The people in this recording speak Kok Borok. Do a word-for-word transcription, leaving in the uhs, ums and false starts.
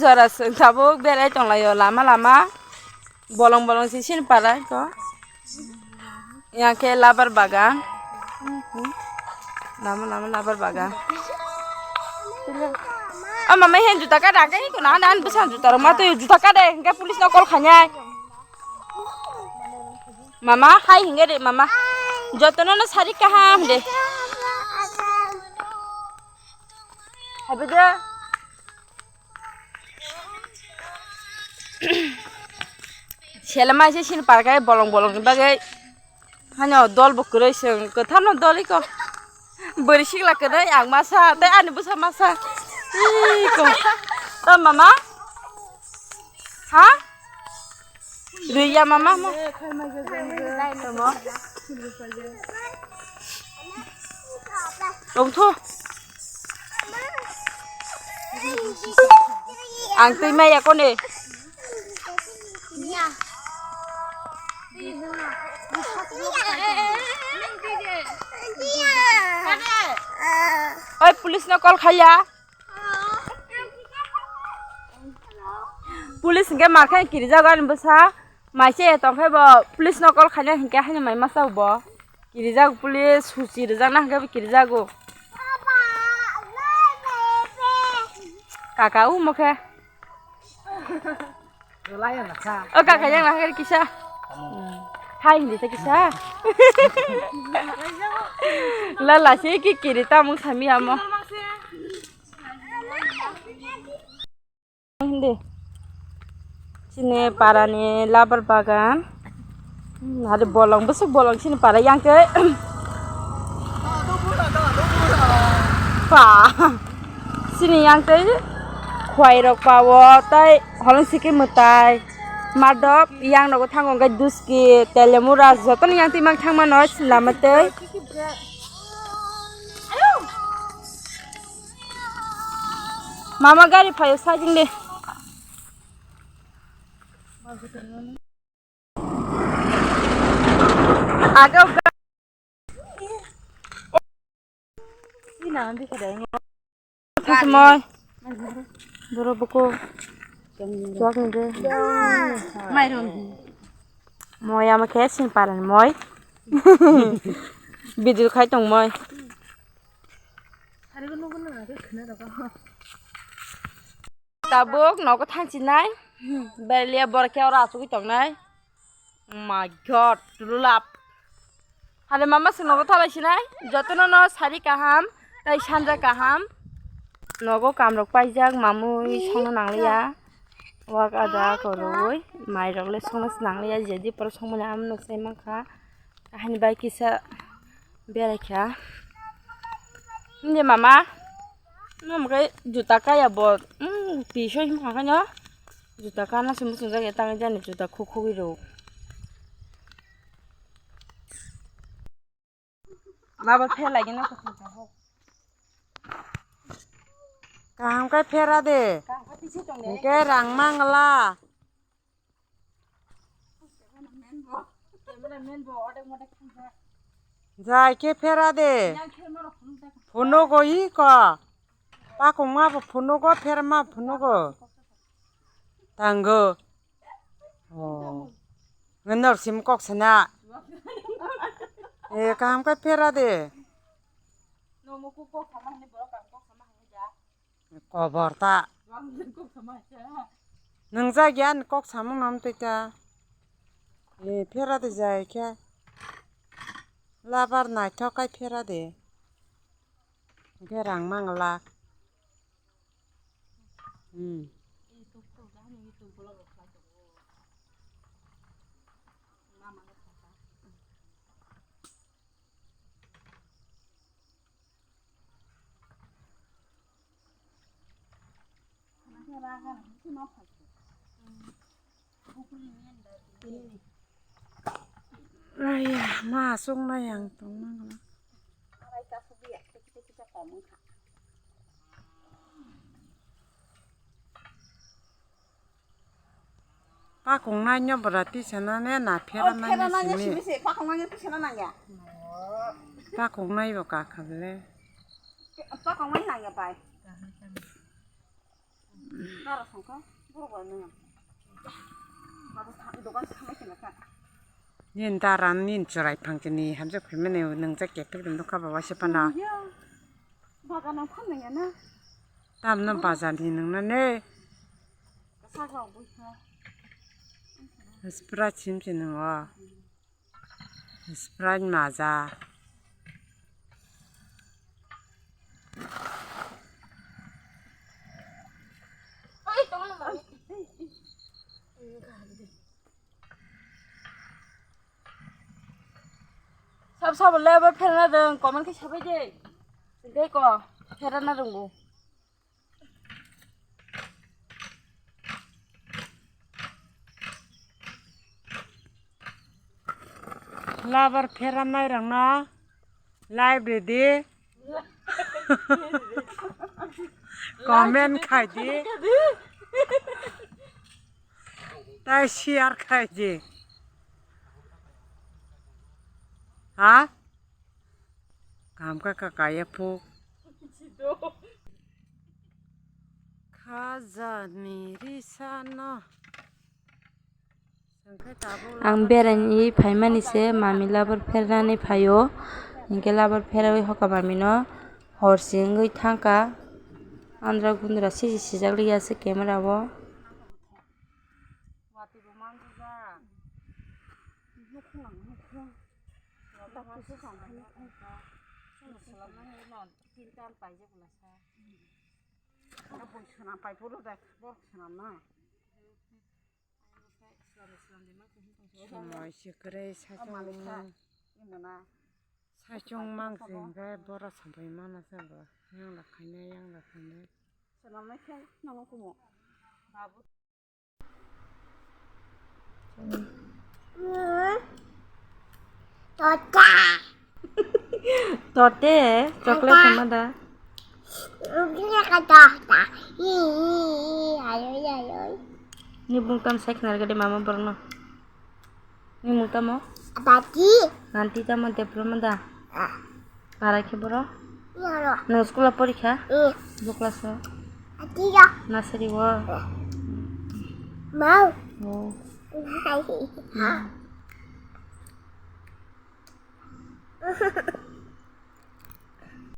Jora se tabuk berai tonglaio lama lama. Bolong bolong se sini parai ko. Yang ke labar bagan. Lama lama labar bagan. O mama, hen juta ka dang kai ko na, nan busan juta rok ma to juta ka de, hingke police no call khainai. Mama, hai hinge de, mama. Jotono no sari kaham de. Habe de. Selema se sin parkai bolong bolong ni bagai. Hano dol bo kwrwi chwng, kwtharno dol iko. Bwrwi sikla kwrwi ang masa, tei ani bwsa masa. Iko. O mama? Ha? Rwya mama mo. Tongtho. Ang twi maya kone. Oi, police no call khaiya. Police hingke markhe kirijago ani bwsa. Maise tongkhe bo police no call khaina hingke haino mai masa bo. Kirijak police huchi rijakna hingke bo kirijago. Kaka u mokhe. O kaka yang lahai kisa. Hai hindi sa kisa. Lala se ki kiri tamung sami amo. Hindi. Chini parani labar bagan. Hmm, hari bolong, besok bolong chini para yang ke. Pa. Chini yang ke. Khwai rok pawo, tai holong siki mwtai. Madop, yang nogo thango hingke duski, telemura, jotono yang twi mang thangmano, lama tei. Mama gari phaio sajing de. Aga ga- Moi. Doro buku. Suak ni de. Moi ama khe sing paran moi. Video khai tong moi. Tabuk nogo thangsinai. Belia borok khe oro achugwi tongnai. Oh my God, tululap. Hade mama se nogo thalai sinai. Jotono no sari kaham, tai sanja kaham. Nogo kamrok paijak, mamui songno nangliya. Wak ada koroi, mairok le songno se nangliya, jedi poro songmani amno sai mankha. Ahani bai kisa. Berai kha. Hindi mama. Mama khe juta kaya bo. Hmm, twi soi wngkha khe no. Juta kana se muchungjak ya tangwi jani juta khuk khugwi rw. Labo phe lagi no. Kaham khe phera de. Kaham khe tisi tong de. Hingke rang mangla. Jai khe phera de. Phunugo hi ko. Pakungma bo phunugo, pherma phunugo. Tango. Oh. Ngenor sim kok sana. E, kaham khe phera de. Kobor ta. Nung jagya ni kok samung nam twi ta. E, phera de jai khe. Labar naithok kai phera de. Hingke rang mangla. Hmm. Aiya, ma aswk nai ang tong nang. Pakung nai nyo bwra tisa nane na phera nani simi. Pakung nai bo kakha le. Pakung nai nangya bai. Nara songkha, borok ba nang. Babu sa-, dogan sa mai kena ka. Nin daran nin chorai phang kini hamjak phimani nang jak kepek dum dokha baba se pana. Ya. Bagan ang phan nang ya na. Tam na bajan hi nang na ne. Kasak rok bui ha. Spra chim chim nang o. Sprite maja. Sab sab le bo pherna rwng comment khe sabai de. Tei ko pherna rwngo. Labar pheranai rokno like ridi. Comment khaidi. Tai share khaidi. Ha? Kam ka ka kaya phuk. Khajani risano. Ang beraini phaimani se mami labar pherani phaio. Hinkhe labar pherawi hoka mamino horsi wngwi thangkha. Andra gundra sisi sijak liya se camera o. Somoi se kwrwi saichung mang. Saichung mang se hwnkhe bora sampai mana se bo. Yang da khainai, yang da khainai. Tote. Tote, chocolate sama da. Ni bung tam sai khna rega de mama borno. Ni mung tamo? Tati. Nanti tamo diploma da. Parai khe boro? Yoro. Nang school o porikha? Eh. Bo class o? Ati ya. Nursery o? Mau. Oh. Hai.